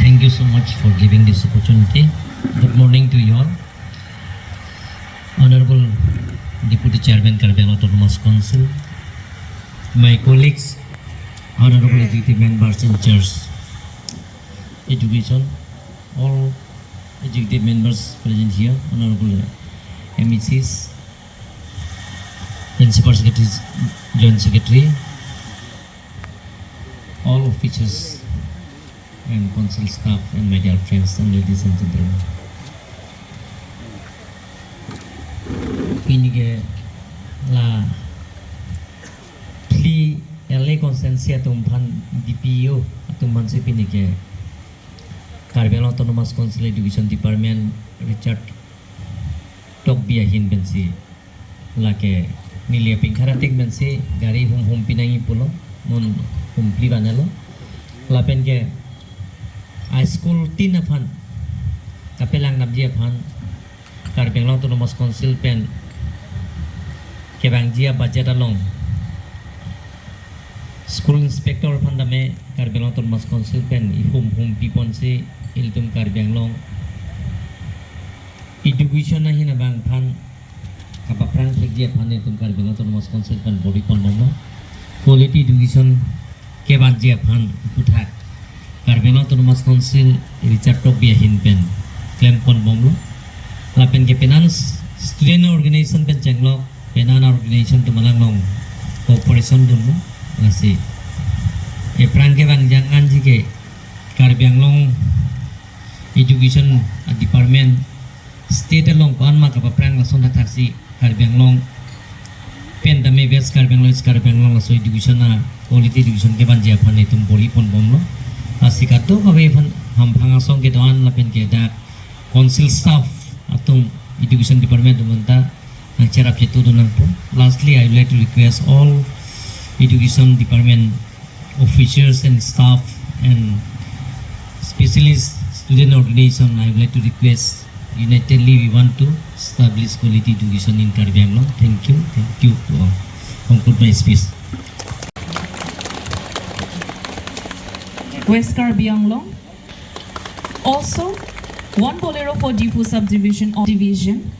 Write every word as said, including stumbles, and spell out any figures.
Thank you so much for giving this opportunity. Good morning to you all. Honorable Deputy Chairman, Karbi Anglong Autonomous Council, my colleagues, Honorable Executive Members in charge, Education, all executive members present here, Honorable M E Cs, Principal Secretary, Joint Secretary, all officers and council staff and my dear friends and ladies and gentlemen. Pini ke la phli L A constituency atum aphan, D P O atum aphan si pini ke Karbi Anglong Autonomous Council Education Department Richard Tokbi ahin pensi, lake neli apingkha rating pensi gari hum humpi nangji pulo, non hum phli vanlo. Lapen ke a school tin aphan kapelang damji aphan Karbi Anglong Autonomous Council pen kevangji a budget along school inspector aphan tame Karbi Anglong Autonomous Council pen ihum humpi ponsi ilitum Karbi Anglong education ahin abang aphan kapaphrang thekji aphan itum Karbi Anglong Autonomous Council pen bor-i ponbomlo. Quality education kevanji aphan aphuthak Karbi Anglong Autonomous Council Richard Tokbi ahin pen klem ponbomlo. Lapen ke penan student organization pen chenglok penan organization atum alanglong cooperation dunlo. Lasi ephrang kevang jang anji ke Karbi Anglong Education Department state along ko-an ma kapaphrang, lason thakthaksi Karbi Anglong pen tame West Karbi Anglong, East Karbi Anglong laso education a quality education kevanji aphan itum bor-i ponbomlo. Lasi kadokave aphan hamphang asong kedo-an lapen ke dak council staff atum education department atum anta nangcherap chetudun nangpo. Lastly, I would like to request all education department officers and staff and specialist student organization, I would like to request unitedly we want to establish quality education in Karbi Anglong. Thank you. Thank you to all. Conclude my speech. West Karbi Anglong. Also, one Bolero for Diphu subdivision of division.